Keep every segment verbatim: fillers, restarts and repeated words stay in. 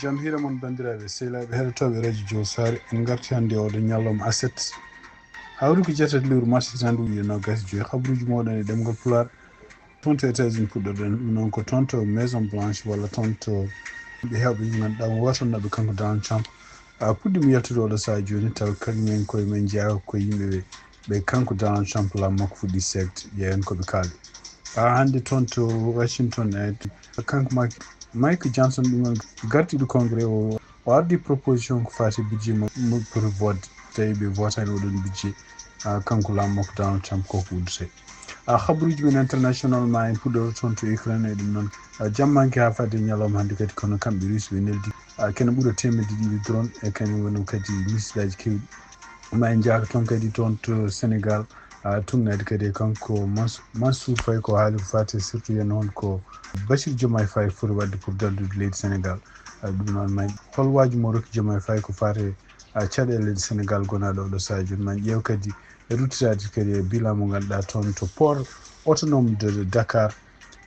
Jam hiira mon, banndiraaɓe sehilaaɓe heɗotooɓe Radio Jowol Saare. En ngarti hannde oɗo ñalawma aset, hawri ko jeetati lewru mars, hitaande ujunere noogas e joy. Habaruuji mooɗon e ɗemngal Pulaar. Toon to États-Unis puɗɗorɗen, ɗum noon ko toon to Maison Blanche walla toon to ɓe heewɓe ɓe ngannduɗaa mo watonnoɓe kanko Donald Trump. A puɗɗiima yaltude oɗo sahaa jooni, taw kañum en koye men jeyaa ko yimɓe ɓe, ɓe kanko Donald Trump laamu makko fuɗɗi seekde, ƴeewen ko ɓe kaali. A hannde toon to Washington, e kanko Mike, Mike Johnson, ɗum noon gardiiɗo Congrès o, o ardi proposition ko faati budget mo, mo poti vote, tawi ɓe votaani oɗon budget, a, kanko laamu makko Donald Trump koko udditee. A, habaruuji men international ma en puɗɗoro toon to Ukraine e ɗum noon. A, jammanke haa fadde ñalawma hannde kadi kono kamɓe Russe ɓe neldi, a, kene ɓura teemedde ɗiɗi drone e kañum woni kadi misilaaji keewɗi. Ma en njaaka toon kadi toon to Sénégal, a, tugnaade kadi e kanko Mans-, Mansour Faye ko haali ko faati surtout yen on ko Bassirou Diomaye Faye foti waɗde pour dardude leydi Sénégal. A, ɗum noon ma en hol waaju mo rokki Diomaye Faye ko faati a, caɗeele leydi Sénégal gonaaɗo oɗo sahaa jooni. Ma en ƴeew kadi e ruttitaade kadi e bilan mo ngannduɗaa toon to port autonome de Dakar.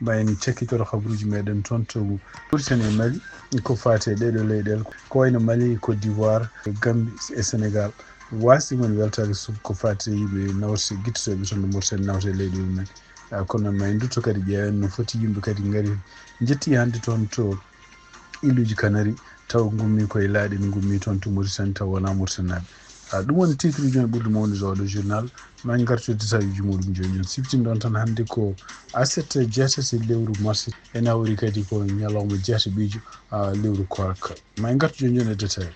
Ma en cakkitoro habaruuji meɗen toon to Mauritanie e Mali, ko faati e ɗeɗo leyɗeele, ko wayno Mali, Côte d'Ivoire, Gambie e Sénégal. Waasde mon weltaade so ko faati e yimɓe nawse, guittotooɓe toon to Mauritanie nawta e leyɗe mumen. A, kono ma en ndutto kadi ƴeewen no foti yimɓe kadi ngari, njetti hannde toon to Île uji Canaries, taw ngummi koye laaɗe, ngummi toon to Mauritanie, taw wonaa Mauritanie naaɓe. A, ɗum woni titre uji men ɓurɗi mawnude oɗo journal. Ma en ngartu e détail uji muɗum jooni. En siftinɗon tan hannde ko aset jeetati lewru mars, ene hawri kadi ko ñalawma jeetaɓiijo, a, lewru koorka. Ma en ngartu jooni jooni e détail.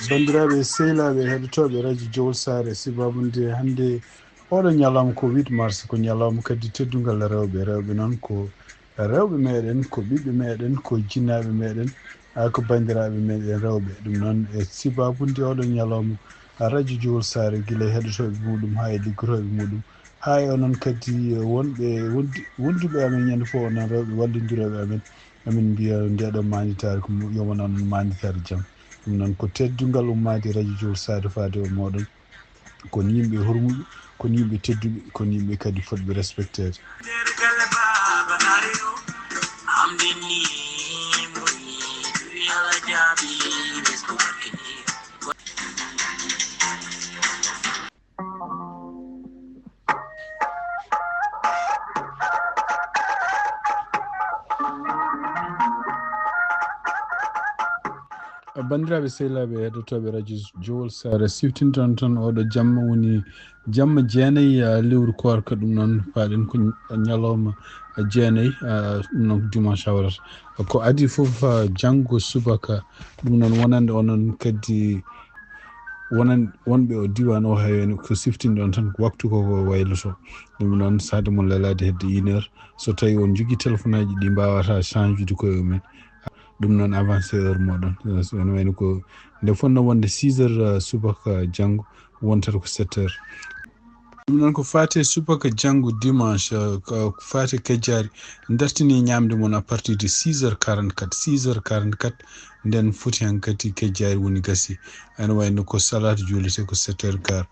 Banndiraaɓe sehilaaɓe heɗotooɓe Radio Jowol Saare, sibaabu nde hannde oɗo ñalawma ko huit mars, ko ñalawma kadi teddungal rewɓe. Rewɓe noon ko rewɓe meɗen, ko ɓiɓɓe meɗen, ko jinnaaɓe meɗen, a, ko banndiraaɓe meɗen rewɓe. Ɗum noon e sibaabu nde oɗo ñalawma, a, Radio Jowol Saare gila e heɗotooɓe muɗum haa e liggotooɓe muɗum, haa e onon kadi, e, wonɓe, wondi-, wonduɓe amen ñande fof, onon rewɓe wallondirooɓe amen. Amin mbiya ndeɗo maanditaare ko mo-, yo won onon maanditaare jam. Ɗum noon ko teddungal ummaade Radio Jowol Saare faade e moɗon. Kon yimɓe hormuɓe, kon yimɓe tedduɓe, kon yimɓe kadi fotɓe respecteede. Banndiraaɓe sehilaaɓe heɗotooɓe Radio Jowol Saare, siftinton tan oɗo jamma woni jamma jeenayi, a, lewru koorka, ɗum noon faɗen ko ñ-, ñalawma jeenayi, a, ɗum noon ko dimanche hawrata. Ko adii fof, a, janngo subaka, ɗum noon wonande onon kadi wonan-, wonɓe o diiwaan o, hay ko siftinɗon tan ko waktu ko, ko wayloto. Ɗum noon saade mon lelaade hedde une heure. So tawi on njogii téléphone aji ɗi mbaawata change ude koye mum, ɗum noon avancé heure moɗon. Ene wayno ko nde fotnoo wonde six heures, uh, subaka janngo, wontata ko sept heures. Ɗum noon ko faati e subaka janngo dimanche, uh, ko faati e kejjaari, dartini ñaamde mon à partir de six heures quarante-quatre, six heures quarante-quatre, nden foti hankadi kejjaari woni gasi. Ene wayno ko salaatu juulete ko sept heures quart.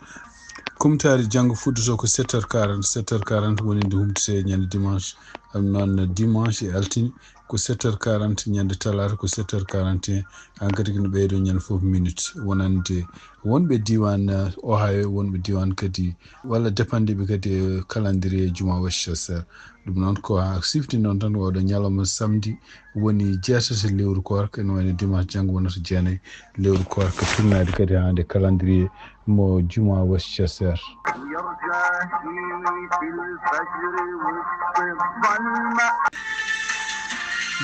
Kumtaari janngo fuddoto ko sept heures quarante, sept heures quarante woni nde humtete ñande dimanche. Ɗum noon dimanche e altine ko sept heures quarante, ñande talaata ko sept heures quarante et un, hankadi ko ne ɓeydo ñande fof minute. Wonande wonɓe diiwaan, uh, Ohio, wonɓe diiwaan kadi, walla dépendant ɓe kadi, uh, calendrier juma Westchester. Ɗum noon ko haa sifti noon tan oɗo ñalawma samedi woni jeetati lewru koorka, ene wayno dimanche janngo wonata jeenayi lewru koorka, tunnaade kadi haa nde calendrier mo juma Westchester.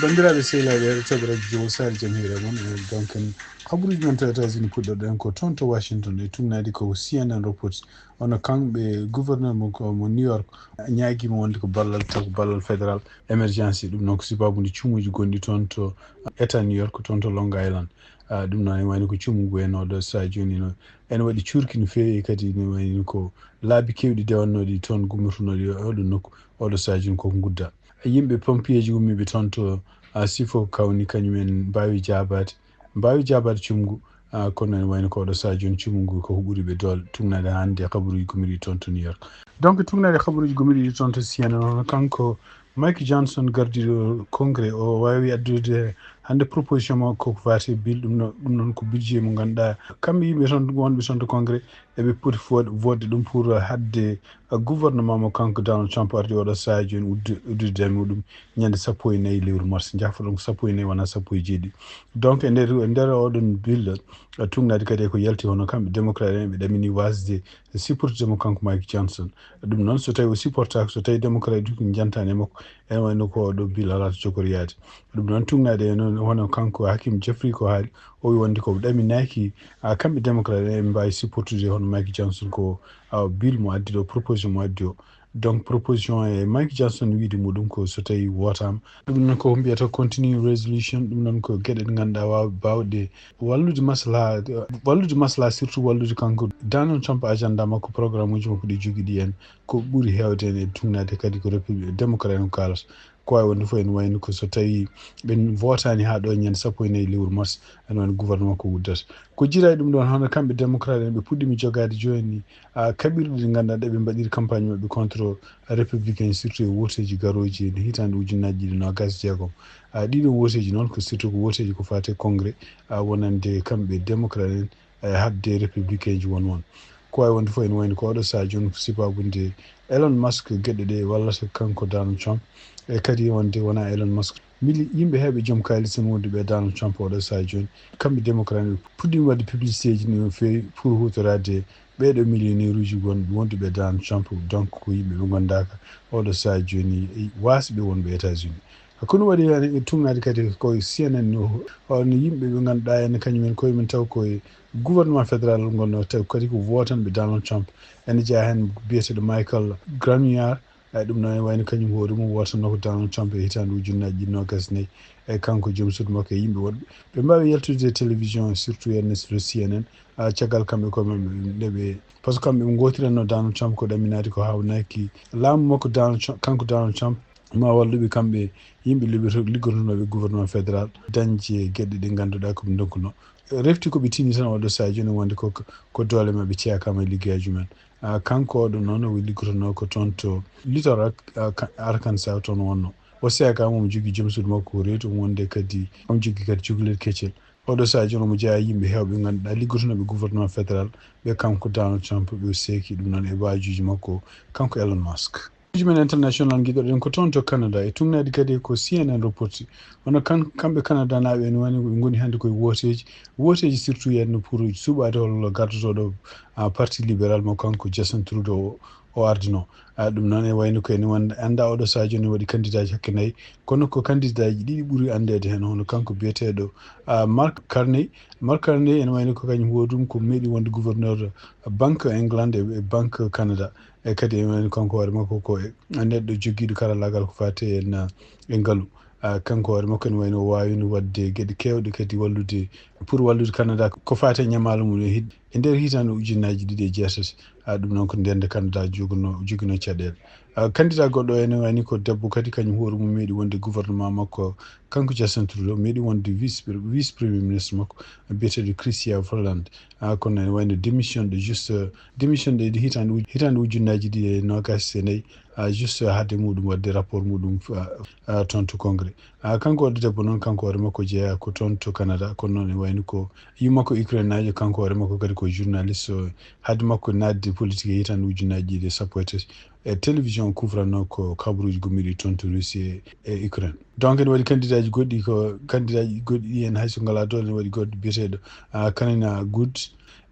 Banndiraaɓe sehilaaɓe heɗotooɓe Radio Jowol Saare, jam hiire mon. E donc en habaruuji men to États-Unis puɗɗorɗen ko toon to Washington e tunnaade ko C N N Reports. Ono kanɓe gouverneur mo, ko mo New York ñaagiima wonde ko ballal, taw ko ballal fédéral émergence. Ɗum noon ko sibaabu nde cumuuji gonɗi toon to État New York, toon to Long Island. Ah, ɗum noon ene wayno ko cumu ngu en oɗo sahaa jooni no ene waɗi cuurki no feewi, kadi ene wayno ko laabi keewɗi dewannooɗi toon, gummotonooɗi e oɗo nokku, oɗo sahaa jooni koko ngudda. Yimɓe pompier ji ummiiɓe toon to, ah, Suffolk County, kañum en mbaawi jaabaade. mbaawi jaabaade cumngu. Ah, kono ene wayno ko oɗo sahaa jooni cumngu ngu ko ɓuri ɓe doole. Tuugnaade hannde e kabaruuji gomiriiɗi toon to New York. Donc, tuugnaade e kabaruuji gomiriiɗi toon to C N N, hono kanko Mike Johnson, gardiiɗo Congrès, o waawi addude hannde proposition makko ko faati e bill, ɗum ɗo, ɗum noon ko budget mo ngannduɗaa kamɓe yimɓe toon, wonɓe toon to Congrès, eɓe poti fo-, vote ɗum pour haɗde, uh, gouvernement mo kanko Donald Trump ardi oɗo sahaa jooni uddu-, uddude e muɗum ñande sappo e nayi lewru mars. Jaafoɗon ko sappo e nayi wonaa sappo e jeeɗiɗi. Donc e nder, e nder oɗon bill, uh, tuugnaade kadi e ko yalti hono kamɓe démocrate en ɓe ɗamini wasde supportude mo kanko Mike Johnson. Ɗum noon so tawi o supportaaka, so tawi démocrate ɗum ko njantaani e makko, ene wayno ko oɗo bill alaa to jogori yaade. Ɗum noon tuugnaade e noon hono kanko Hakeem Jeffrey ko haali, o wi wonde ko ɗaminaaki, a, kamɓe démocrate en mbaawi supportude hono Mike Johnson ko, a, bill mo addi ɗo, proposition mo addi o. Donc proposition e Mike Johnson wiide muɗum ko so tawi wootaama. Ɗum noon ko mbiyata continue resolution, ɗum noon ko geɗe ɗe ngannduɗaa waaw-, baawɗe wallude maslaha, wallude maslaha surtout wallude kanko Donald Trump agenda makko, programme uji makko ɗi jogii ɗi en. Ko ɓuri heewde en e tuugnaade kadi ko République démocrate en ko kaalata. Ko waawi wonde fof ene wayno ko so tawi ɓe votaani haa ɗo ñande sappo e nayi lewru mars, ene wayno gouvernement ko uddata. Ko jiidaa e ɗum ɗoon, hono kamɓe démocrate en ɓe puɗɗiima jogaade jooni, a, kaɓirɗe ɗe ngannduɗaa ɗe ɓe mbaɗiri campagne maɓɓe contre républicain, surtout e woteeji garooji e hitaande ujunnaaji ɗiɗi noogaas e jeegom. A, ɗiɗo woteeji noon ko surtout ko woteeji ko faati e congrès, a, wonande kamɓe démocrate en, e haɓde républicain ji won won. Ko waawi wonde fof ene wayno ko oɗo sahaa jooni ko sibaabu nde Elon Musk geɗe ɗe wallata kanko Donald Trump. E kadi wonde wonaa Elon Musk. Mili-, yimɓe heewɓe joom kaalis en wonduɓe e Donald Trump oɗo sahaa jooni. Kamɓe démocrate ɓe puɗɗiima waɗde publicité ji no feewi pour huutoraade ɓeeɗo millionnaire uji won-, wonduɓe e Donald Trump. Donc ko yimɓe ɓe nganndaaka oɗo sahaa jooni e waasɓe wonɓe États-Unis. Ko ɗum waɗi heen e tuugnaade kadi ko C N N o, hono yimɓe ɓe ngannduɗaa en kañum en koye mum taw koye gouvernement fédéral ngol no tawi kadi ko wootanɓe Donald Trump. Ene jeyaa heen biyeteeɗo Michael Granuair, e ɗum noon ene wayno kañum hoore mum wootanno ko Donald Trump e hitaande ujunnaaji ɗiɗi noogaas e nayi, e kanko joom suudu makko e yimɓe woɗɓe. Ɓe mbaawi yaltude e télévision, surtout heen no C N N, a, caggal kamɓe koye maɓɓe nde ɓe, par ce que kamɓe ɓe ngootiranno Donald Trump ko ɗaminaade ko haawnaaki laamu makko Donald Trump, kanko Donald Trump, ma walluɓe kamɓe yimɓe liggotoo-, liggotonooɓe gouvernement fédéral dañde geɗe ɗe ngannduɗaa ko ɓe ndonkuno. Refti ko ɓe tini tan oɗo sahaa jooni wonde ko, ko doole maɓɓe ceyakaama e liggeyaaji men. A, kanko oɗo noon o liggotonoo ko toon to Little Rock, a, ka-, Arkansas toon wonno. O seyakaama, omo jogii joom suudu makko ko reedu, omo wonde kadi omo jogii kadi cukalel keccel. Oɗo sahaa jooni omo jeyaa yimɓe heewɓe ngannduɗaa liggotonooɓe gouvernement fédéral, ɓe kanko Donald Trump ɓe seeki ɗum noon e waajuuji makko, kanko Elon Musk. Uji men international ngiɗoɗen ko toon to Canada, e tuugnaade kadi ko C N N reporti. Hono kan-, kamɓe Canada naaɓe ene wayno ɓe ngoni hannde koye wooteeji, wooteeji surtout heen pour suɓaade hol gardotooɗo, a, parti libéral mo kanko Justin Trudeau o, o ardinoo. A, ɗum noon e wayno ko ene won-, anndaa oɗo sahaa jooni waɗi kandidaaji hakke nayi, kono ko kandidaaji ɗiɗi ɓuri anndeede heen, hono kanko biyeteeɗo, a, Mark Carney. Mark Carney ene wayno ko kañum hoore mum ko meeɗi wonde gouverneur Banque England e, e Banque Canada. E kadi ene wayno kanko hoore makko ko e, neɗɗo jogiiɗo karallaagal ko faati e, e ngalu. A, kanko hoore makko ene wayno o waawino waɗde geɗe keewɗe kadi wallude, pour wallude Canada ko faati e ñamaalo mum e hit-, e nder hitaande ujunnaaji ɗiɗi e jeetati. A, ɗum noon ko ndeen nde Canada joginoo, joginoo caɗeele. A, candidat goɗɗo ene wayni ko debbo kadi, kañum hoore mum meeɗi wonde gouvernement makko, kanko Justin Trudeau, meeɗi wonde vice, vice premier ministre makko, biyeteeɗo Chrystia Freeland. A, kono ene wayno démission de juste, démission de hitaande uj-, hitaande ujunnaaji ɗiɗi e noogaas e nayi, a, juste hade muɗum waɗde rapport muɗum, a, a, toon to congrès. A, kanko oɗo debbo noon, kanko hoore makko jeyaa ko toon to Canada, kono noon e wayno ko yumma ko Ukraine naajo, kanko hoore makko kadi ko journaliste, o, hade makko naatde politique e hitaande ujunnaaji ɗiɗi e sappo e tati. E télévision couvranno ko kabaruuji gommiiɗi toon to Russie e, e Ukraine. Donc ene waɗi kandidaaji goɗɗi, ko kandidaaji goɗɗi ɗi en hay so ngalaa doole, ene waɗi goɗɗo biyeteeɗo, a, Kanina Good,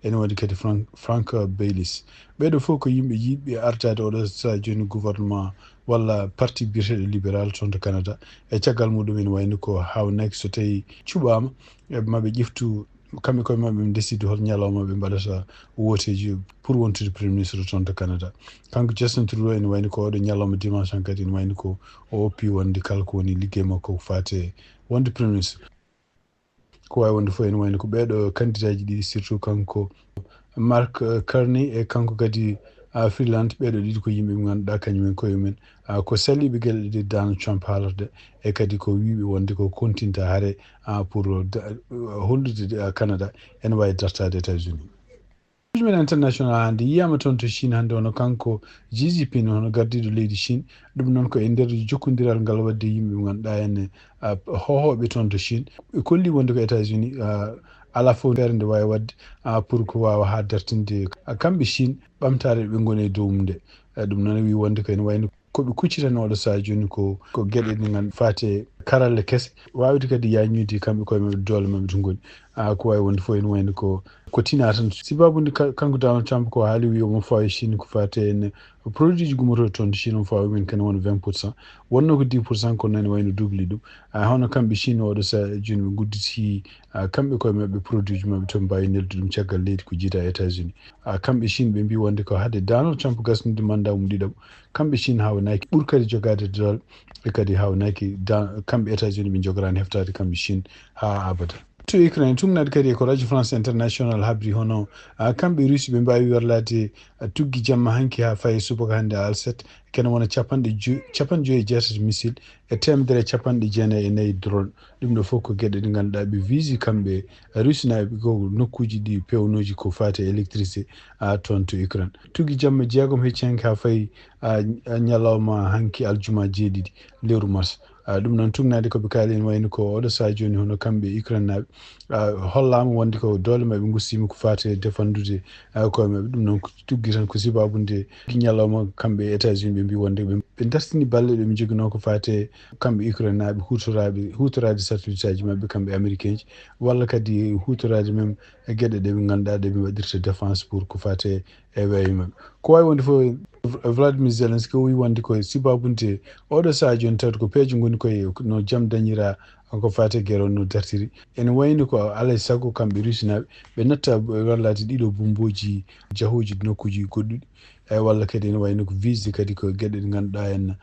ene waɗi kadi Frank, Frank Baylis. Ɓeeɗo fof ko yimɓe yiɗɓe ardaade oɗo sahaa jooni gouvernement walla parti biyeteeɗo libéral toon to Canada. E caggal muɗum ene wayno ko haawnaaki so tawi cuɓaama, e maɓe ƴeftu kamɓe koye maɓɓe ɓe ndesidi hol ñalawma ɓe mbaɗata wooteeji pour wontude premier ministre toon to Canada. Kanko Justin Trudeau ene wayni ko oɗo ñalawma dimanche han kadi ene wayni ko o oppi wonde kala ko woni liggey makko ko faati e wonde premier ministre. Ko waawi wonde fof ene wayni ko ɓeeɗo kandidaaji ɗiɗi, surtout kanko Mark, eh, Carney e kanko kadi Freeland, ɓeeɗo ɗiɗi ko yimɓe ɓe ngannduɗaa kañum en koye mumen ko saliiɓe geɗe ɗe Donald Trump haalata ɗe, e kadi ko wiiɓe wonde ko kontinta hare pour hollude Canada ene waawi dartaade États-Unis. Juge men international hannde yiyaama toon to Chine hannde, hono kanko Xi Jinping, hono gardiiɗo leydi Chine. Ɗum noon ko e nder jokkondiral ngal waɗde yimɓe ɓe ngannduɗaa ene hohooɓe toon to Chine. Ɓe kolli wonde ko États-Unis alaa fof feere nde waawi waɗde pour ko waawa haa dartinde kamɓe Chine ɓamtaare ɓe ngoni e dow mum nde. Ɗum noon wi wonde ko ene wayno ko ɓe kuccitani oɗo sahaa jooni ko ko geɗe ɗe nganndu faate karalle kese, waawde kadi yaññude kamɓe koye maɓɓe doole maɓɓe to ngoni. Ko waawi wonde fof ene wayno ko ko tina tan. Sibabude kanko Donald Trump ko haali wi omo fawi Chine ko faate en produit ji gummotooɗi toon to Chine, omo fawi min kene wona vingt pour cent, wonno ko dix pour cent, kono ene wayno dubli ɗum. Hono kamɓe Chine oɗo sahaa jooni ɓe gudditi kamɓe koye maɓɓe produit ji maɓɓe to mbawi neldude ɗum caggal leydi ko jiida États-Unis. Kamɓe Chine ɓe mbi wonde ko haade Donald Trump gasnude mandat mum ɗiɗaɓo, kamɓe Chine haawnaaki ɓur kadi jogaade doole, e kadi haawnaaki kamɓe États-Unis ɓe njogorani heftaade kamɓe Chine haa abada. To Ukraine, tugnaade kadi ko Radio France International habri hono kamɓe Russie ɓe mbawi werlaade tuggi jamma hanki haa fayi subaka hannde alset, kene wona capanɗe joyi capanɗe joyi e jeetati missile e teemedere e capanɗe jeenayi e nayi drone. Ɗum ɗo fof ko geɗe ɗe ngannduɗaa ɓe visi kamɓe Russie naaɓe ko nokkuuji ɗi pewnooji ko faati e électricité toon to Ukraine. Tuggi jamma jeegom hecci hanki haa fayi ñalawma hanki aljuma jeeɗiɗi lewru mars. Ɗum noon tugnaade ko ɓe kaali ene wayno ko oɗo sahaa jooni hono kamɓe Ukraine naaɓe hollaama wonde ko doole maɓɓe ngustiima ko faati e defandude koye maɓɓe. Ɗum noon tuggi tan ko sibabude ñalawma kamɓe États-Unis ɓe mbi wonde ɓe dartini balle ɗe ɓe njoginoo ko faate kamɓe Ukraine naaɓe huutoraaɓe huutoraade satellite aji maɓɓe kamɓe américain ji, walla kadi huutoraade même e geɗe ɗe ɓe ngannduɗaa ɗe ɓe waɗirta défense pour ko faate e weeyo maɓɓe. Ko waawi wonde fof, Vladimir Zelensky o wi wonde ko sibabude oɗo sahaa jooni tawde ko peeje ngoni koye no jam dañira ko faate guerre o no dartiri. Ene wayno ko alay sago kamɓe Russie naaɓe ɓe natta werlaade ɗiɗo bomboji jahooji nokkuuji goɗɗuɗi. Eyi, walla kadi ene wayno ko visde kadi ko geɗe ɗe ngannduɗaa en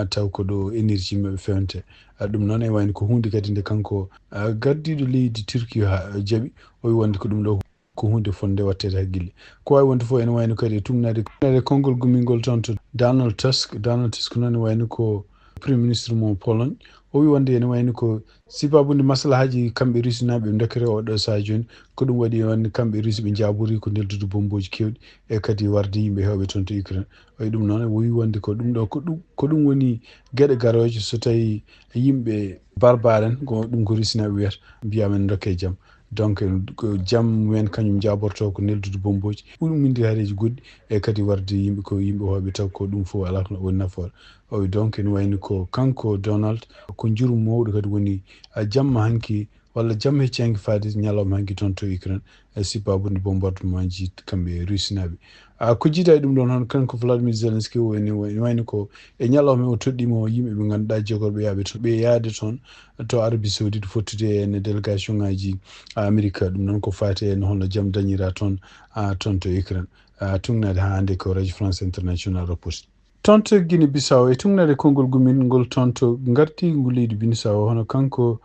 taw ko ɗo énergie maɓɓe fewnte. Ɗum noon ene wayno ko huunde kadi nde kanko gardiiɗo leydi Turquie jaɓi, o wi wonde ko ɗum ɗo ko huunde fotnde waɗteede hakkille. Ko waawi wonde fof ene wayno kadi e tugnaade tugnaade konngol gummingol toon to Donald Tusk. Donald Tusk noon ene wayno ko premier ministre mo Pologne. O wi wonde ene wayno ko sibabude maslahaaji kamɓe Russie naaɓe ɓe ndokkere oɗo sahaa jooni. Ko ɗum waɗi wonde kamɓe Russie ɓe njaabori ko neldude bomboji keewɗi e kadi warde yimɓe heewɓe toon to Ukraine. O wi ɗum noon o wi wonde ko ɗum ɗo ko ɗum ko ɗum woni geɗe garooje so tawi yimɓe barbare en ko ɗum ko Russie naaɓe wiyata mbiya men dokke jam. Donc ko jam mumen kañum jaaborto ko neldude bomboji umminde hareji goɗɗi e kadi warde yimɓe ko yimɓe hooɓe taw ko ɗum fof alaa ko woni nafoore. O wi donc ene wayno ko kanko Donald ko njuru mawɗo kadi woni jamma hanki walla jamma hecci hanki faade ñalawma hanki toon to Ukraine e sibabude bombardement ji kamɓe Russie naaɓe. A ko jiida e ɗum ɗon hono kanko Vladimir Zelensky o ene wayno ko e ñalawma o toɗɗimo yimɓe ɓe ngannduɗaa jogorɓe yaaɓe to ɓe yaade toon to Arabie Saoudite fottude e délégation ngaji Amerique. Ɗum noon ko faati e hono jam dañira toon toon to Ukraine. Tugnaade haa hannde ko Radio France International Reports. Toon to Guinée Bissau e tugnaade konngol gumingol toon to ngarti ngu leydi Bissau hono kanko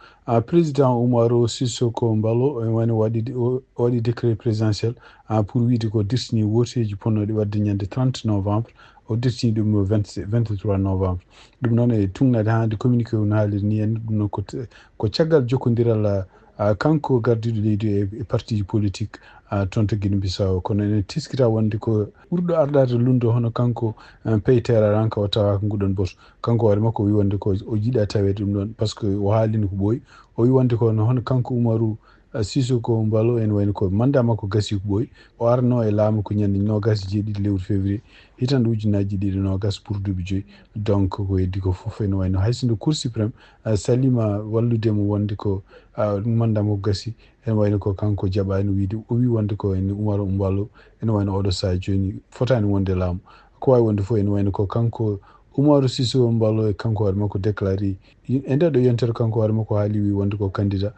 président Umaro Sissoko Embaló e wayno waɗi waɗi décret présidentiel pour wiide ko dirtini wooteeji ponnoɗi waɗde ñande trente novembre. O dirtini ɗum o vingt vingt trois novembre. Ɗum noon e tugnaade haa hannde communiqué o no haaliri ni en ɗum noon ko ko caggal jokkondiral kanko gardiiɗo leydi e parti ji politique toon to Guinée Bissau. Kono ene teskita wonde ko ɓurɗo ardaade lundo hono kanko Peytera Ranka o tawa ko nguɗon boto. Kanko hoore makko o wi wonde ko o yiɗa taweede ɗum ɗon par ce que o haalino ko ɓooyi. O wi wonde ko hono kanko Umaru Sissoko Embaló ene wayno ko mandat makko gasi ko ɓooyi. O arno e laamu ko ñande noogas e jeeɗiɗi lewru février hitande ujunnaaji ɗiɗi noogas pour duuɓi joyi. Donc ko heddi ko fof ene wayno hay sinno Cour suprême salima wallude mo wonde ko mandat makko gasi. Ene wayno ko kanko jaɓaani wiide o wi wonde ko ene Umaro Embaló ene wayno oɗo sahaa jooni fotaani wonde laamu. Ko waawi wonde fof ene wayno ko kanko Umaru Sissoko Embaló e kanko hoore makko déclaré e nde ɗo yontere kanko hoore makko haali wi wonde ko candidat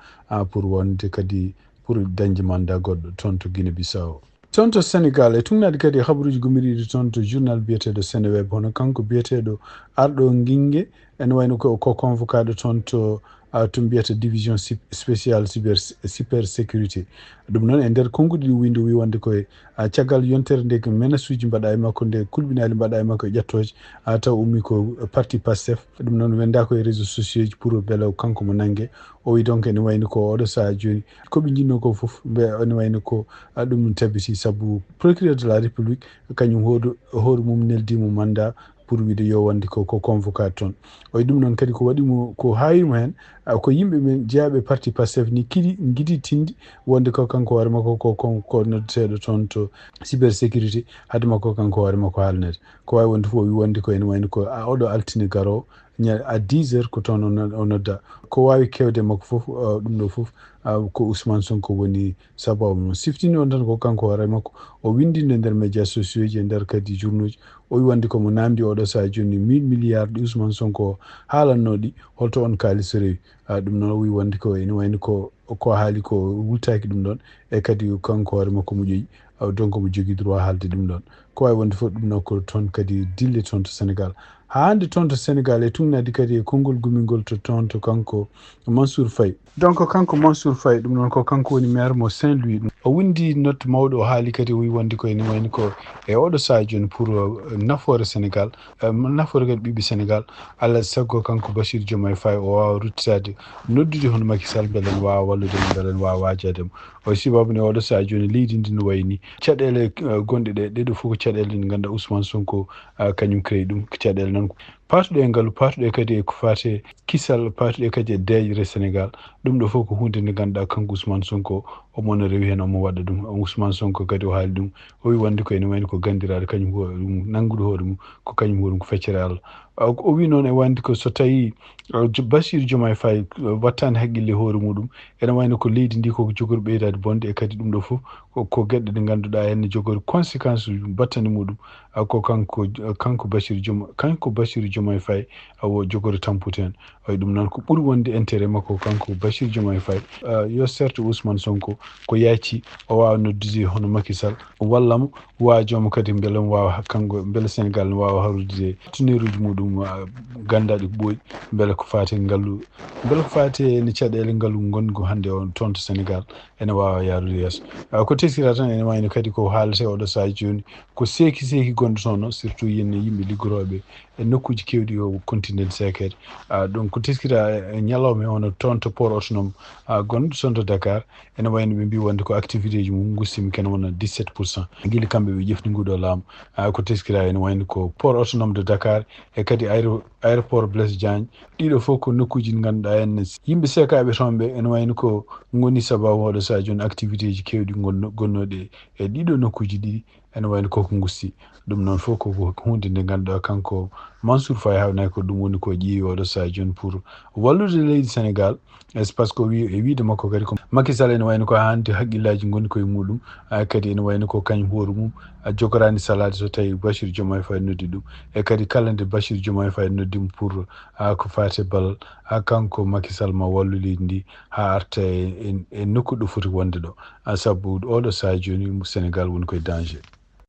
pour wonde kadi pour dañde mandat goɗɗo toon to Guinée Bissau. Toon to Sénégal e tugnaade kadi e habaruuji gumiriiɗi toon to journal biyeteeɗo Seneweb hono kanko biyeteeɗo Arɗo Ngingue ene wayno ko ko convocaaɗo toon to a, to mbiyata division spéciale cyber, cyber sécurité. Ɗum noon e nder konnguɗi ɗi windi o wi wonde koye, a, caggal yontere nde menasuuji mbaɗa e makko, nde kulɓinaali mbaɗa e makko e ƴettooje, a, taw ummi ko parti Pastef. Ɗum noon wenda ko e réseaux sociaux ji pour beele kanko mo nannge. O wi donc ene wayni ko oɗo sahaa jooni ko ɓe njinno ko fof ɓe ene wayni ko, a, ɗum tabiti sabu procureur de la république kañum hoore mum neldimo mandat pour wide yo wonde ko ko convoqué toon. O wi ɗum noon kadi ko waɗi mo ko haawi mo heen, a, ko yimɓe men jeyaɓe parti Pastef ni kiɗi ngiɗi tindi wonde ko kanko hoore makko ko ko noddeteeɗo toon to cyber sécurité haade makko kanko hoore makko haalnede. Ko wawi wonde fof o wi wonde ko ene wayni ko, a, oɗo altine garo ña a dix heures ko toon o nodda. Ko wawi kewde makko fof, uh, ɗum ɗo fof, uh, ko Ousmane Sonko woni sababu mum. Siftini on tan ko kanko hoore makko o windinde nder média sociaux ji e nder kadi journaux ji. O wi wonde komo namdi oɗo saha joni mille milliards ɗi Ousmane Sonko haalanno ɗi, holto on kaalis rewi? A, ɗum noon o wi wonde ko ene wayni ko ko haali ko wultaki ɗum ɗon. E kadi kanko hoore makko mo ƴoyi, a, donc mo jogui droit haalde ɗum ɗon. Ko wawi wonde fof ɗum noon ko toon kadi dille toon to Sénégal. Haa hannde toon to Sénégal e tuŋnadi kadi e konngol gumingol to toon to kanko Mansour Faye. Donc kanko Mansour Faye ɗum noon ko kanko woni maire mo Saint-Louis. O windi note mawɗo o haali kadi o wi wonde ko ene wayni ko e oɗo saha joni pour, uh, nafoore Sénégal, uh, nafoore kadi ɓiɓɓe Sénégal. Alaa sago kanko Bassirou Diomaye Faye o wawa ruttitade noddude hono Macky Sall beele ne wawa wallude mo beele ne wawa wajade mo. O sibabu ne oɗo saha joni leydi ndi no wayni caɗele, uh, gonɗe ɗe ɗeɗo fof ko caɗele ɗe ganduɗa Ousmane Sonko, uh, kañum créé ɗum ko caɗele noon. Patuɗe e ngalu, patuɗe kadi e ko fate kisal, patuɗe kadi e deeƴre Sénégal. Ɗum ɗo fof ko hunde nde ganduɗa kanko Ousmane Sonko omo no rewi hen omo waɗa ɗum. Ousmane Sonko kadi o haali ɗum o wi wonde ko ene wayni ko gandiraɗo kañum hoore mum nannguɗo hoore mum ko kañum hoore mum ko feccere Allah. O wi noon e wonde ko so tawi, uh, Bassirou Diomaye Faye, uh, wattani haqqille hoore muɗum ene wayno ko leydi ndi koko jogori ɓeydade bonde e kadi ɗum ɗo fof ko, ko geɗe ɗe ganduɗa henne jogori conséquence uji battane muɗum. A, ko kanko, kanko Bassirou Diomaye, kanko Bassirou Diomaye Faye awo jogori tampude hen. Ay ɗum noon ko ɓuri wonde intérêt makko kanko Bassirou Diomaye Faye. A, yo certes Ousmane Sonko ko yaaci o wawa noddude hono Macky Sall walla mo wajomo kadi beele mo wawa kanko beele Sénégal ne wawa harude partenaire uji muɗum, a, gandaɗi ko ɓooyi beele ko fate ngallu beele ko fate ene caɗele ngallu gonɗo hannde on toon to Sénégal ene wawa yarude yeeso. A, ko teskira tan ene wayno kadi ko haalate oɗo saha joni ko seeki seeki gonɗo toon o surtout yenne yimɓe liggoroɓe e nokkuji kewɗi o continent sekere. A, donc ko teskira e ñalawma e ono toon to port autonome, a, gonɗo toon to Dakar ene wayno ɓe mbi wonde ko activité ji mum gustimi kene wona dix-sept pour cent gila kamɓe ɓe ƴefti nguɗo laamu. A, ko teskira ene wayno ko port autonome de Dakar e kadi aéro- aéroport Blaise Diagne. Ɗiɗo fof ko nokkuji ɗi ganduɗa henne yimɓe sekaɓe toon ɓe ene wayno ko goni sababu oɗo saha joni activité ji kewɗi gonno- gonnoɗi e ɗiɗo nokkuji ɗiɗi ene wayno koko gusti. Ɗum noon fof ko hunde nde ganduɗa kanko Mansour Faye hawnay ko ɗum woni ko ƴeewi oɗo saha joni pour wallude leydi Sénégal. E c'est parce que o wi e wiide makko kadi ko Macky Sall ene wayno ko hannde haqqillaji goni koye muɗum, a, kadi ene wayno ko kañum hoore mum a jogorani salade so tawi Bassirou Diomaye Faye noddi ɗum. E kadi kala nde Bassirou Diomaye Faye noddi mo pour, a, ko fate ballal, a, kanko Macky Sall ma wallu leydi ndi ha arta e, e, e nokku ɗo foti wonde ɗo. A, sabu oɗo saha joni Sénégal woni koye danger.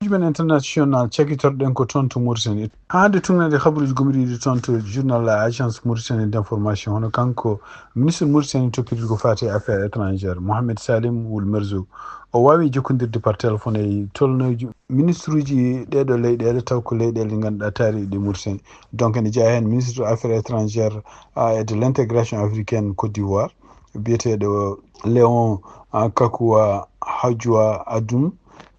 Uji men international cakitorɗen ko toon to Mauritanie. Hande tugnade habaruji gomriɗi toon to journal la agence Mauritanie d'information hono kanko ministre Mauritanie toppitiri ko fate affaires étrangères Mohamed Salim Wul Merzoug. O wawi jokkodirde par téléphone e tolnoji ministre uji ɗeɗo leyɗele taw ko leyɗele ɗe ganduɗa taariɗe Mauritanie. Donc ene jeeya hen ministre affaires étrangères, a, et de l'intégration africaine Côte d'Ivoire biyeteɗo Léon, a, Kakoua Hadjoua Adoum.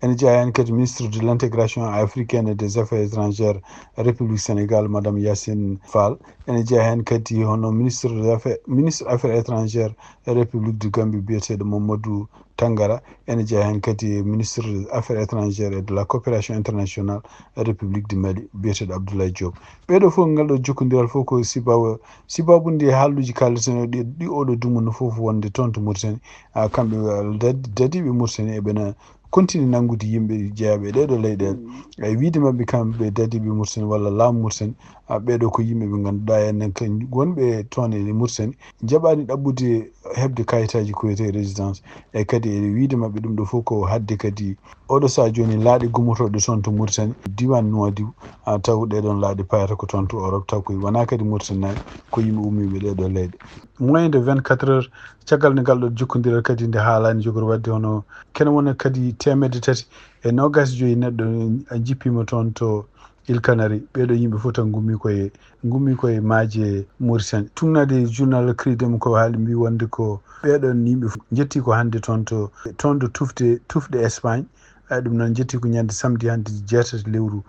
Ene jeeya hen kadi ministre de l'intégration africaine et des affaires étrangères République Sénégal madame Yacine Fall. Ene jeeya hen kadi hono ministre des affaires, ministre affaires étrangères République de Gambie biyeteɗo Mamadou Tangara. Ene jeeya hen kadi ministre des affaires étrangères et de la coopération internationale République du Mali biyeteɗo Abdoulaye Diop. Ɓeɗo fof ngal ɗo jokkodiral fof ko sibabu sibabude haalluji kaldeten ɗi oɗo dumunna fof wonde toon to Mauritanie, a, kamɓe, a, dad- dadiɓe Mauritanie eɓena continue nanngude yimɓe jeeyaɓe e ɗeɗo leyɗele. E wiide mabɓe kamɓe dadiɓe Mauritanie walla laamu Mauritanie Ɓeeɗo ko yimɓe ɓe ngannduɗaa enen kan wonɓe toon e Mauritanie, njaɓaani ɗaɓɓude heɓde kayitaaji ko wiyetee résidence. E kadi e wiyde maɓɓe ɗum ɗo fof ko haɗde kadi oɗo sahaa jooni laaɗe gummotooɗe toon to Mauritanie, diiwaan Nouadhibou, taw ɗee ɗoon laaɗe payata ko toon to Europe, taw koye wonaa kadi Mauritanie ko yimɓe ummiiɓe ɗee ɗoo leyɗe. Moins de vingt-quatre heures, caggal nde ngal ɗo jokkondiral kadi nde haalaani jogori waɗde hono kene wona kadi teemedde tati e noogaas joyi neɗɗo a jippiima toon to Îles Canaries. Ɓeeɗo yimɓe fof tan ngummi koye ngummi koye maaje Mauritanie. Tuugnaade journal Credem ko haali mbi wonde ko ɓeeɗoon yimɓe fof njetti ko hannde toon to toon to tufde tufɗe Espagne. Ɗum noon njetti ko ñande samedi hannde jeetati lewru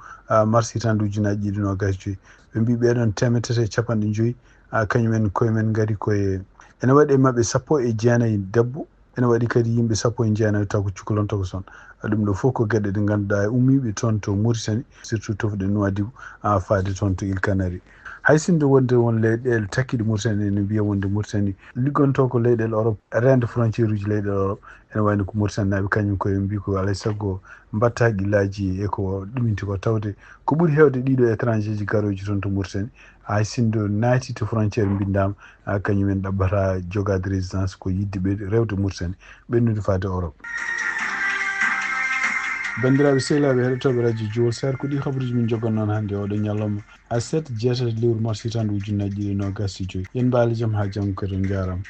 mars hitande ujunaaji ɗiɗi noogaas joyi. Ɓe mbi ɓeeɗoon teemedde tati e capanɗe joyi kañum en koye men ngari koye ene waɗi e maɓɓe sappo e jeenayi debbo. Ene waɗi kadi yimɓe sappo e jeenayi taw ko cukalon tokoson. Ɗum ɗo fof ko geɗe ɗe ngannduɗaa e ummiiɓe toon to Mauritanie, surtout tufɗe Nouadhibou, faade toon to Îles Canaries. Hay sinno wonde won leyɗeele takkiiɗe Mauritanie ene mbiya wonde Mauritanie liggontoo ko leyɗeele Europe, reende frontière uji leyɗeele Europe. Ene wayno ko Mauritanie naaɓe kañum koye mbi ko alaa e sago mbatta haqqillaaji e ko ɗuminti ko, tawde ko ɓuri heewde ɗiɗo étranger ji garooji toon to Mauritanie, hay sinno naati to frontière mbindaama, kañum en ɗaɓɓata jogaade résidence ko yiɗde ɓe rewde Mauritanie ɓennude faade Europe. Banndiraaɓe sehilaaɓe heɗotooɓe radio Jowol Sare, ko ɗi habaruuji min njogannoo hannde oɗo ñalawma aset jeetati lewru mars hitande ujunnaji ɗiɗi noogaas e joyi. Yen mbaali jam haa janngo kadi, on njaaraama.